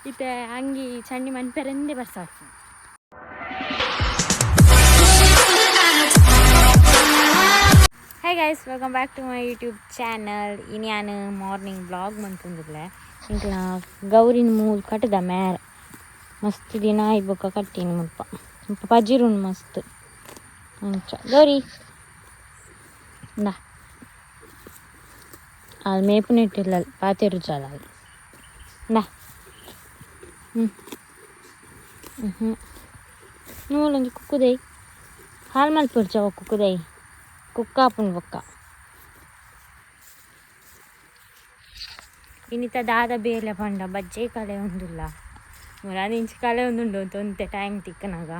ಇತ್ತೆ ಅಂಗಿ ಚಂಡಿ ಮನ್ಪೆರೆಂದೇ ಬರ್ಸ ಬರ್ಪುಂಡು. Hi guys, welcome back to my YouTube channel. ಇನಿ ಯಾನ್ ಮಾರ್ನಿಂಗ್ ಬ್ಲಾಗ್ ಮಂತೊಂದುಲ್ಲೆ. ಎಂಕ್ಲ ಗೌರಿನ ಮೂಲು ಕಟ್ಟದ ಮೇರೆ ಮಸ್ತ್ ದಿನ ಆಯಿ ಬೊಕ್ಕ ಕಟ್ಟಿನಿ. ಮುಲ್ಪ ಮುಲ್ಪ ಪಜಿರುಂಡು ಮಸ್ತ್. ಅಂಚ ಗೌರಿ ಇಂದಾ, ಆಲ್ ಮೇಪುನೆಟ್ಟಿಲ್ಲ, ಪಾತೆರುಜಾಲ ಆಲ್. ಇಂದಾ. ಹ್ಞೂ ಹ್ಞೂ ಮೂಲೊಂಜಿ ಕುಕ್ಕುದೈ ಹಾಲು ಮಲ್ಪುರ್ಚ. ಕುಕ್ಕುದೈ ಕುಕ್ಕಾಪುಂಡು ಬೊಕ್ಕ. ಇನ್ನಿತ ದಾದ ಬೇಲೆ ಪಂಡ ಬಜ್ಜೆ ಕಲೆ ಉಂದುಲ್ಲ, ಮುರಾದಿಂಚಿ ಕಲೆ ಒಂದುಂಡು ಅಂತ ಒಂತೆ ಟೈಮ್ ತಿಕ್ಕನಾಗ.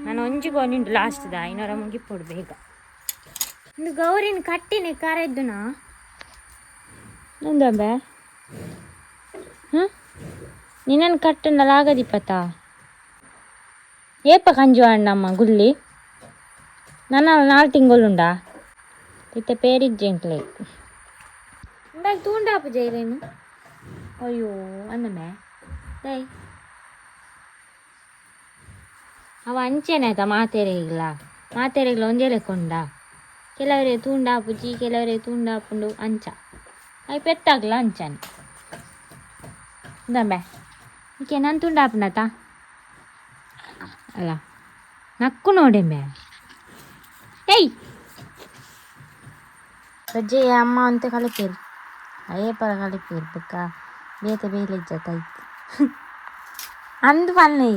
ನಾನು ಒಂಜಿ ಗೋನಿಂಡು ಲಾಸ್ಟ್ದ, ಐನೂರ ಮುಗಿಪೊಡು ಬೇಗ. ಇಂದು ಗೌರಿನ ಕಟ್ಟಿನಿ ಕರೆದ್ದುನಾ ನಂದಂಬೆ. ಹಾಂ, ನಿನ್ನನ್ನು ಕಟ್ಟಂಡಲ ಆಗದಿಪ್ಪತ್ತ. ಏಪ ಕಂಜು ಅಣ್ಣಮ್ಮ ಗುಲ್ಲಿ ನನ್ನ 4 ತಿಂಗಳುಂಡಾ. ಇತ್ತೆ ಪೇರಿಜ್ಜೆ ಎಂಕ್ಲೆ ಇಂದಾಗ ತೂಂಡಾಪು ಜೈರೇನು. ಅಯ್ಯೋ, ಅಂದಮೆ ದೈ ಅವ ಅಂಚೆನೆ ಆಯ್ತಾ. ಮಾತೆರೆಗ್ಲ ಮಾತೆರೆಗ್ಲ ಒಂಜೇ ಲೆಕ್ಕೊಂಡ. ಕೆಲವರೇ ತೂಂಡಾಪುಜಿ, ಕೆಲವರೇ ತೂಂಡಾಪುಂಡು. ಅಂಚ ಅಯ್ ಪೆತ್ತಾಗ್ಲ ಅಂಚನೆ. ಇಂದಂಬೆ, ಈಕೆ ನನ್ ತುಂಡಾಪುಂಡತ ಅಲ್ಲ. ನಕ್ಕು ನೋಡೆಂಬೆ. ಏಯ್ ಬಜ್ಜೆ ಅಮ್ಮ ಅಂತ ಕಲಿಪೇರು, ಅಯ್ಯೇ ಪರ ಕಲಿಪೇರು. ಬೊಕ್ಕ ಬೇತೆ ಬೇಲೆ ಜೊತೆ ಅಂದ್ ಪನ್ನೆ.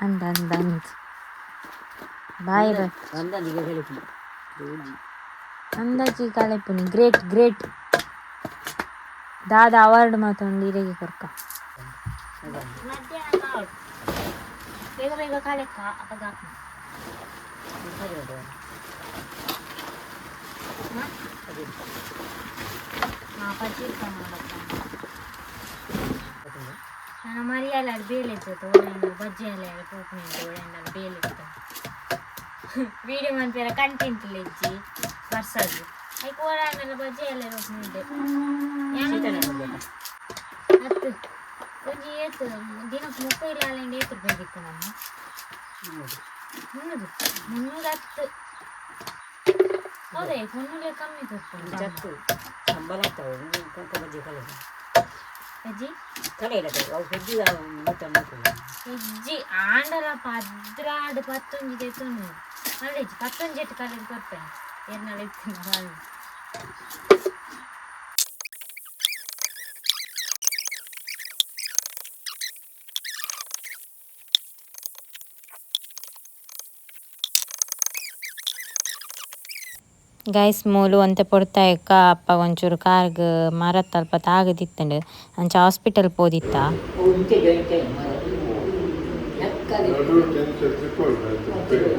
ಅಂದ ಅಂದ ಅಂದ್ ಬಾಯ್ ಬಾಯ್. ಅಂದಾಜಿ ಕಲೆಪುನಿ. ಗ್ರೇಟ್ ಗ್ರೇಟ್ ದಾದ ಅವಾರ್ಡ್ ಮಾತೊಂದು ಇರೆಗೆ ಕೊರ್ಕ. ಮಧ್ಯಾಹ್ನ ಬೇಗ ಬೇಗ ಕಲೆಕ್ಕ ಅಪಗ. ಹಾಂ, ಪಜೀರ್. ನಾನು ಮರಿಯಾಲ ಬೇಲೆ ಇತ್ತು, ಬಜ್ಜೆ ಎಲ್ಲ ಪೋಪುನಿ ಬೇಲೆ ಇತ್ತು. ವೀಡಿಯೋ ಮನ್ಪೆರ ಕಂಟೆಂಟ್ ಲೆಜ್ಜಿ ಬರ್ಸದು. ಐಕ್ ಓಡಾಡಲ್ಲ, ಬಜ್ಜೆ ಎಲ್ಲ ಪೋಪುನಿದ್ದೆ. ಹತ್ತು ಒಂಜಿ ಏತ್ ದಿನಕ್ಕೆ 30 ಇಲ್ಲ ಅಲ್ಲಿಂದ ಏತ್ ರೂಪಾಯಿ ದಿಕ್ಕು ನಮ್ಮ? 300, 310. ಹೌದೇ, 300 ಕಮ್ಮಿ ಕೊಡ್ತೀನಿ. ಸಂಬಳ ಬಜ್ಜಿ ಕಲೆ. ಬಜ್ಜಿ. ಕಲೆ ಇಲ್ಲ, ಅವು ಹೆಜ್ಜಿ ಮೂಟ. ಹೆಜ್ಜಿ ಆಂಡಲ 12 ಪತ್ತೊಂಜಿ ದೆತ್ತೊಂದು ಅಲ್ಲೆಜ್ಜಿ. ಪತ್ತೊಂಜಿ ಕಲೆದು ಕೊಡ್ತೇನೆ ಏರ್ನಾಳ ಇತ್ತು. ಗೈಸ್, ಮೂಲು ಒಂತೆ ಪೊರ್ತಾಯಕ್ಕ ಅಪ್ಪ ಒಂಚೂರು ಕಾರ್ಗ್ ಮರತ್ತ ಅಲ್ಪ ತಾಗದಿತ್ತಂಡು. ಅಂಚ ಹಾಸ್ಪಿಟಲ್ ಪೋದಿತ್ತ. ಇಂಚೆ ಜಾಯಿಂಟ್ ಮರ. ನಡು ಟೆನ್ಷನ್ ತ್ರಿಕೋಣ ಆಯ್ತು. ಬೇರೆ.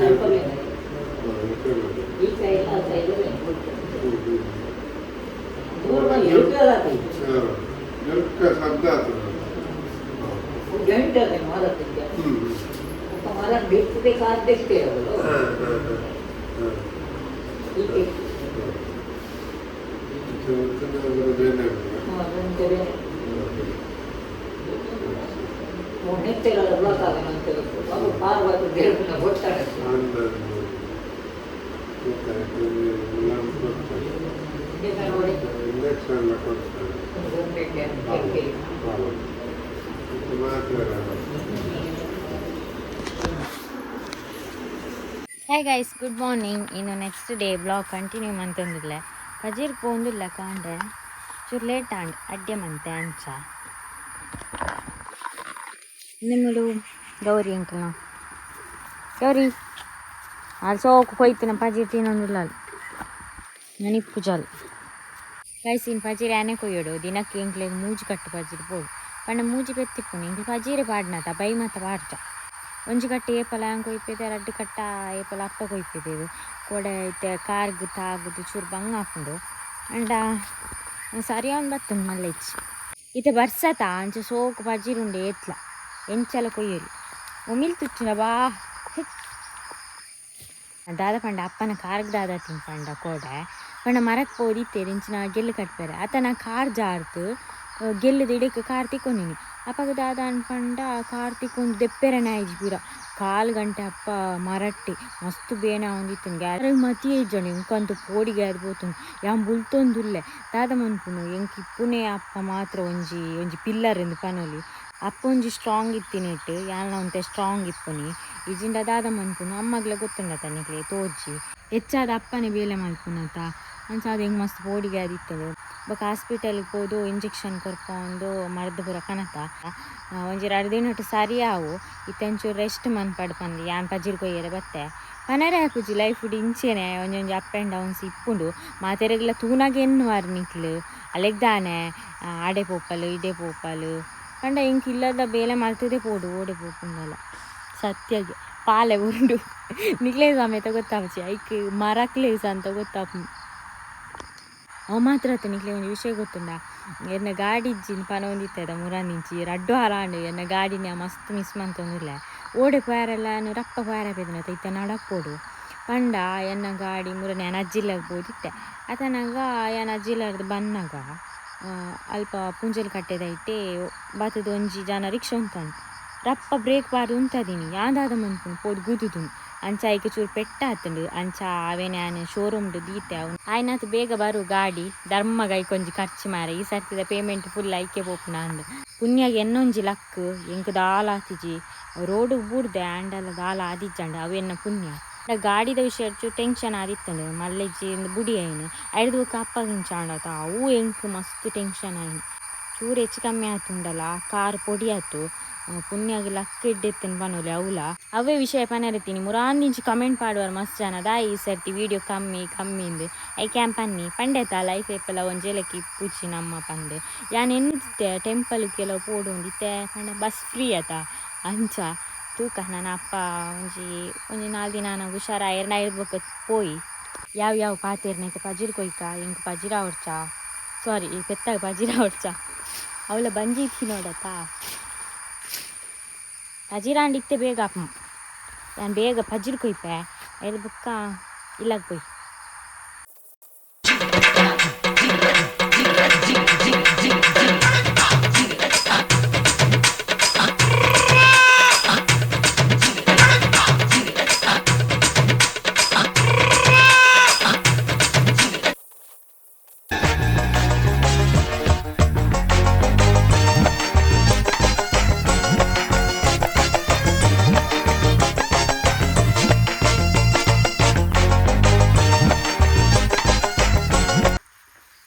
ಅಲ್ಪ ಬೇನೆ. ಈ ಕೈ ಆ ಕೈ. ಜೊಕ್ಕ ಶಬ್ದ ಆಗ್ತದೆ. ಜಾಯಿಂಟ್ ಆದ ಮರ. ಒಬ್ಬ ಮರ ಬಿಡ್ತದೆ, ಕಾರ್ ದೆಕ್ಕೆ ಅವರು. ಹೀಗೆ. ಬೇನೆ. ನೆತ್ತೆಲ್ಲ ಬ್ಲಾಕ್ ಆಗ ಅಂತ ಅವು ಪಾರ್ವತಿ ದೇವ್ರನ್ನ ಗೊತ್ತಾಗುತ್ತೆ. ನೋಡಿ. ಇಂಜೆಕ್ಷನ್ ಎಲ್ಲ ಕೊಡ್ತಾರೆ. ಮಾತ್ರ. Hi guys, good morning. ಇನ್ನು ನೆಕ್ಸ್ಟ್ ಡೇ ಬ್ಲಾಗ್ ಕಂಟಿನ್ಯೂ ಮಂತೊಂದಿಲ್ಲ. ಪಜೀರ್ ಪೋಂದುಲ್ಲ ಕಾಂಡೆ, ಚೂರು ಲೇಟ್ ಆಂಡ್ ಅಡ್ಡೆ ಮಂತೆ. ಅಂಚ ನಿಮ್ಮಲು ಗೌರಿ ಅಂಕಲ್ನ ಗೌರಿ ಅಲ್ಲಿ ಸೋಕು ಕೊಯ್ತಿನ ಪಜೀರ್ ತಿನ್ನೊಂದಿಲ್ಲ ಅಲ್ಲಿ ನನಿಪ್ಪುಜಾಲ್. ಗೈಸ್, ಇನ್ ಪಜೀರ್ ಆನೆ ಕೊಯ್ಯೋಡು. ದಿನಕ್ಕೆ ಎಂಕ್ಲೆಗ್ ಮೂಜಿ ಕಟ್ಟು ಪಜೀರ್ ಬೋಡು ಪಂಡ ಮೂಜಿ ಪೆತ್ತಿಪ್ಪುನು. ಎಂಕ್ಲೆ ಪಜೀರೆ ಪಾಡ್ನತ ಬೈ ಮಾತ ಪಾಡ್ಜ. ಒಂಜಿ ಕಟ್ಟೆ ಏಪಲ ಆಂಗ್ ಕೊಯ್ಪೆದೆ, ರಡ್ಡ್ ಕಟ್ಟ ಏಪಲ ಅಪ್ಪ ಕೊಯ್ಪೆದೆ. ಕೋಡೆ ಇತ್ತೆ ಕಾರ್ಗ್ ತಾಗುದು ಚೂರು ಬಂಗ ಆಪುಂಡು. ಅಂಡ ಸರಿಯಾಗಿ ಬತ್ತುಂಡು ಮಲ್ಲೆಚ್ಚಿ. ಇತ್ತೆ ಬರ್ಸತ ಅಂಚ ಸೋಕು ಪಜೀರುಂಡು. ಏತ್ಲ ಎಂಚಲ ಕೊಯ್ಯಲಿ. ಉಮಿಲ್ ತುಚ್ಚಿನ ಬಾ. ದಾದ ಪಂಡ ಅಪ್ಪನ ಕಾರ್ಗ್ ದಾದ ತಿನ್ಪಂಡ ಕೋಡೆ ಪಂಡ ಮರಕ್ ಪೋದಿತ್ತೇರು ಇಂಚಿನ ಗೆಲ್ಲು ಕಟ್ಪೆರೆ ಆತನ ಕಾರ್ ಜಾರ್ದು ಗೆಲ್ಲುದು ಇಡೀಕ ಕಾರ್ ತಿಕ್ಕೊಂಡಿನಿ ಅಪಗ ದಾದ ಅನ್ಪಂಡ ಕಾರ್ ತಿಕ್ಕೊಂಡು ದೆಪ್ಪೆರನೆ ಆಯ್ಜಿ ಪೂರ ಕಾಲು ಗಂಟೆ ಅಪ್ಪ ಮರಟ್ಟಿ ಮಸ್ತ್ ಬೇನೆ ಆವೊಂದಿತ್ತುಂಡು ಗ್ಯಾರ ಮತಿ ಇಜ್ಜಂಡು ಎಂಕಂತೂ ಪೋಡಿಗೆ ಆದ್ ಪೋತುಂಡು ಯಾನ್ ಬುಲ್ತೊಂದುಲ್ಲೆ ದಾದ ಮನ್ಪುನು ಎಂಕ್ ಇಪ್ಪುನೇ ಅಪ್ಪ ಮಾತ್ರ ಒಂಜಿ ಒಂಜಿ ಪಿಲ್ಲರ್ ಇಂದು ಪನೊಲಿ ಅಪ್ಪ ಒಂಜಿ ಸ್ಟ್ರಾಂಗ್ ಇತ್ತಿನಿಟ್ಟು ಯಾನ್ಲ ಒಂತೆ ಸ್ಟ್ರಾಂಗ್ ಇಪ್ಪುನಿ ಇಜಿಂಡ ದಾದ ಮನ್ಪುನು ಅಮ್ಮಗ್ಲ ಗೊತ್ತುಂಡತ ನಿಕ್ಲೆ ತೋಜಿ ಹೆಚ್ಚಾದ ಅಪ್ಪನೆ ಬೇಲೆ ಮಲ್ಪುನತ ಅಂಚ ಅದು ಎಂಕ್ ಮಸ್ತ್ ಪೋಡಿಗೆ ಆದಿತ್ತುಂಡು ಬೊಕ ಹಾಸ್ಪಿಟಲ್ಗೆ ಪೋದು ಇಂಜೆಕ್ಷನ್ ಕೊರ್ಪೊಂದು ಮರ್ದ್ ಪೂರ ಕನತ ಒಂಜಿ ರಡ್ಡ್ ದಿನಟ್ ಸರಿ ಆವು ಇತ್ತೆ ಒಂಚೂರು ರೆಸ್ಟ್ ಮನ್ಪಡ್ ಪಂದ್ ಯಾನ್ ಪಜಿರ್ ಕೊಯ್ಯೆರೆ ಬತ್ತೆ ಪನರೆ ಆಪುಜಿ ಲೈಫ್ ಇಂಚೆನೆ ಒಂಜೊಂಜಿ up and downs ಇಪ್ಪುಂಡು ಮಾತೆರೆಗ್ಲ ತೂನಾಗ ಎನ್ನುವಾರ್ ನಿಕ್ಲು ಅಲೆಗ್ ದಾನೆ ಆಡೆ ಪೋಪಲ್ ಇಡೆ ಪೋಪಲ್ ಪಂಡ ಎಂಕ್ ಇಲ್ಲದ ಬೇಲೆ ಮಲ್ತದೆ ಪೋಡು ಓಡೆ ಪೋಪುಂಡಲ ಸತ್ಯಗೆ ಪಾಲೆ ಉಂಡು ನಿಕ್ಲೆ ಸಮೇತ ಗೊತ್ತಾಪುಜಿ ಐಕ್ ಮರಕ್ಲೆ ಅಂತ ಗೊತ್ತಾಪು ಅವು ಮಾತ್ರ ಆತ ನಿಕ್ಲೆ ಒಂಜಿ ವಿಷಯ ಗೊತ್ತುಂಡ ಎನ್ನ ಗಾಡಿ ಇಜ್ಜಿನ್ ಪನೊಂದಿತ್ತದ ಮುರಾನಿಂಚಿ ರಡ್ಡು ಹಾರಾಂಡು ಎನ್ನ ಗಾಡಿನ ಮಸ್ತ್ ಮಿಸ್ ಮಂತೊಂದುಲ್ಲೆ ಓಡೆ ಪೋಯಾರೆಲ್ಲ ರಪ್ಪ ಪೋಯಾರ ಪೇದನ ಇತ್ತ ನಡಪೋಡು ಪಂಡ ಎನ್ನ ಗಾಡಿ ಮುರ ನಾನು ಅಜ್ಜಿಲ್ಲಾಗ ಪೋದಿತ್ತೆ ಆತನಾಗ ಯಾನ್ ಅಜ್ಜಿಲ್ಲಾರ್ದು ಬನ್ನಾಗ ಅಲ್ಪ ಪುಂಜಲ್ ಕಟ್ಟೆದೈತೆ ಬತ್ತದ ಒಂಜಿ ಜನ ರಿಕ್ಷಾ ಉಂತಾನು ರಪ್ಪ ಬ್ರೇಕ್ ಬಾರ್ದು ಉಂತದೀನಿ ಯಾಂದಾದ ಮನ್ಪುನು ಪೋದು ಗುದ್ದುದುನು ಅಂಚ ಐಕ್ ಚೂರು ಪೆಟ್ಟಾತುಂಡು ಅಂಚ ಅವೆ ನಾನು ಶೋರೂಮ್ಡು ದೀತೆ ಅವು ಆಯ್ನಾತ್ ಬೇಗ ಬರು ಗಾಡಿ ಧರ್ಮಗ ಐಕೊಂಜಿ ಖರ್ಚು ಮಾರೆ ಈ ಸರ್ತಿದ ಪೇಮೆಂಟ್ ಫುಲ್ ಐಕೆ ಪೋಪುನ ಅಂದ್ ಪುಣ್ಯಾಗ ಎನ್ನೊಂಜಿ ಲಕ್ ಎಂಕ್ ದಾಲ ಆತಿಜಿ ರೋಡ್ ಬೂಡ್ದೆ ಆಂಡಲ ದಾಲ ಆದಿಜ್ಜಂಡ ಅವು ಎನ್ನ ಪುಣ್ಯ ಗಾಡಿದ ವಿಷಯ ಚೂರು ಟೆನ್ಷನ್ ಆದಿತ್ತಂಡು ಮಲ್ಲೆಜ್ಜಿ ಬುಡಿ ಆಯ್ನು ಐಡ್ದು ಬೊಕ್ಕ ಅಪ್ಪಗಿಂಚ ಆಂಡತ ಅವು ಎಂಕ್ ಮಸ್ತ್ ಟೆನ್ಷನ್ ಆಯ್ನು ಚೂರು ಹೆಚ್ಚು ಕಮ್ಮಿ ಆತುಂಡಲ ಕಾರ್ ಪೊಡಿ ಆತು ಪುಣ್ಯಾಗ ಲಕ್ ಎಡ್ಡೆತ್ತನ್ ಪನೊಲಿ ಅವುಲ ಅವೇ ವಿಷಯ ಪನರತೀನಿ ಮುರಾಂದಿಂಚಿ ಕಮೆಂಟ್ ಪಾಡುವರು ಮಸ್ತ್ ಜನ ದಾ ಈ ಸರ್ತಿ ವಿಡಿಯೋ ಕಮ್ಮಿ ಕಮ್ಮಿ ಇಂದು I ಕ್ಯಾಂ ಪನ್ನಿ ಪಂಡೆತ ಲೈಫ್ ಏಪಲ ಒಂಜೆಲಕ್ಕೆ ಇಪ್ಪುಚಿ ನಮ್ಮ ಪಂದ್ ಯಾನ್ ಎನ್ನುತ್ತಿತ್ತೆ ಟೆಂಪಲ್ ಕೆಲವು ಪೋಡು ಒಂದಿತ್ತೆ ಪಂಡ ಬಸ್ ಫ್ರೀ ಆತ ಅಂಚ ತೂಕ ನನ್ನ ಅಪ್ಪ ಒಂಜಿ ಒಂಜಿ ನಾಲ್ ದಿನ ನಾನು ಹುಷಾರಾಯರ್ ನಾ ಇರ್ಬೇಕು ಪೋಯಿ ಯಾವ ಯಾವ ಪಾತೇರ್ನೈತೆ ಪಜಿರ್ ಕೊಯ್ಕ ಎಂಕ್ ಪಜಿರ ಅವಡ್ಚ ಸಾರಿ ಪೆತ್ತಾಗ ಪಜಿರ ಅವಡ್ಚ ಅವಳ ಬಂಜಿ ನೋಡತ್ತಾ ಪಜಿರಾಂಡ್ ಇತ್ತೆ ಬೇಗ ಅಪ್ಪ ನಾನು ಬೇಗ ಪಜಿರ್ ಕೊಯ್ಪೆ ಐದು ಬುಕ್ಕ ಇಲ್ಲಾಗ ಪೋಯ್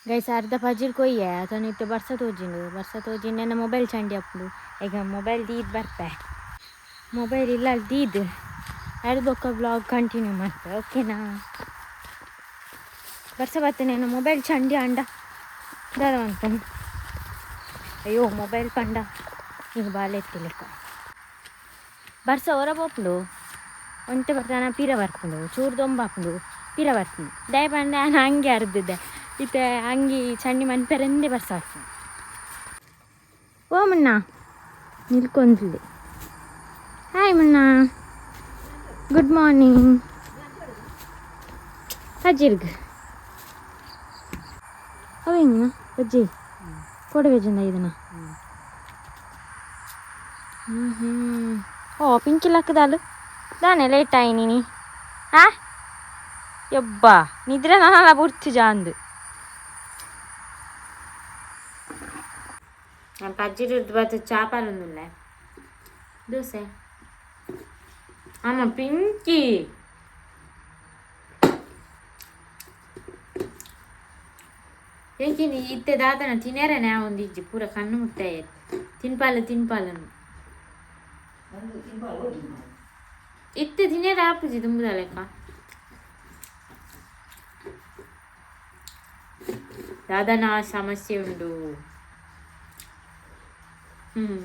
ಗೈಸ್ ಅರ್ಧ ಪಜಿರ್ ಕೊಯ್ಯೆ ಅದನ್ನು ಇತ್ತೆ ಬರ್ಸ ತೋಜಿಂಡು ಬರ್ಸ ತೋಜಿಂಡು ನನ್ನ ಮೊಬೈಲ್ ಚಂಡಿ ಅಪ್ಪುಂಡು ಈಗ ಮೊಬೈಲ್ ದೀದ್ ಬರ್ಪೆ ಮೊಬೈಲ್ ಇಲ್ಲ ಅಲ್ಲಿ ದೀದ್ ಎರಡು ಬೊಕ್ಕ ಬ್ಲಾಗ್ ಕಂಟಿನ್ಯೂ ಮಾಡ್ತೆ ಓಕೆನಾ ಬರ್ಸ ಬರ್ತೇನೆ ನನ್ನ ಮೊಬೈಲ್ ಚಂಡಿ ಅಂಡ ದಾದ ಅನ್ಕೊಂಡು ಅಯ್ಯೋ ಮೊಬೈಲ್ ಪಂಡ ಈಗ ಬಾಲೆ ಎತ್ತಿಲೆಕ್ಕ ಬರ್ಸ ಹೊರ ಪೋಪುಂಡು ಒಂತೆ ಬರ್ತಾನ ಪಿರ ಬರ್ಪುಂಡು ಚೂರು ದೊಂಬಾಪುಂಡು ಪಿರ ಬರ್ಪುಂಡು ದಯ ಪಂಡ ನಾನು ಹಂಗೆ ಅರ್ದಿದ್ದೆ ಇತ್ತೆ ಅಂಗಿ ಚಂಡಿ ಮನ್ಪೆರೆಂದೇ ಬರ್ಸ ಬರ್ಪುಂಡು ಓ ಮುನ್ನ ನಿಲ್ಕೊಂದ್ಲಿ ಹಾಯ್ ಮುನ್ನ ಗುಡ್ ಮಾರ್ನಿಂಗ್ ಅಜ್ಜಿರ್ಗ್ ಅವ ಹೆಂಗಿನ ಅಜ್ಜಿ ಕೊಡವೆ ಚಂದ ಇದನ್ನ ಹ್ಞೂ ಹ್ಞೂ ಓ ಪಿಂಕಿ ಲಕ್ಕದಾಲು ದಾನೆ ಲೇಟ್ ಆಯಿ ನೀನಿ ಹಾ ಯಬ್ಬಾ ನಿದ್ರೆ ನಾನಲ್ಲ ಬುರ್ತಿ ಜಾಂದು ನಾನು ಪಜ್ಜಿರಿ ಬತ್ತು ಚಾಪಾಲೊಂದುಲ್ಲೆ ದೋಸೆ ಆಮ ಪಿಂಕಿ ಏಕಿನಿ ಇತ್ತೆ ದಾದನ ತಿನೇರನೆ ಒಂದಿಜ್ಜಿ ಪೂರ ಕಣ್ಣು ಮುಟ್ಟಾಯ ತಿನ್ಪಾಲ ತಿನ್ಪಾಲನು ಒಂದು ತಿಂಬಾಳು ಓಡಿ ಇತ್ತೆ ತಿನೇರ ಆಪುಜಿ ದುಂಬುದ ಲೆಕ್ಕ ದಾದನ ಸಮಸ್ಯೆ ಉಂಡು. ಹ್ಮ್.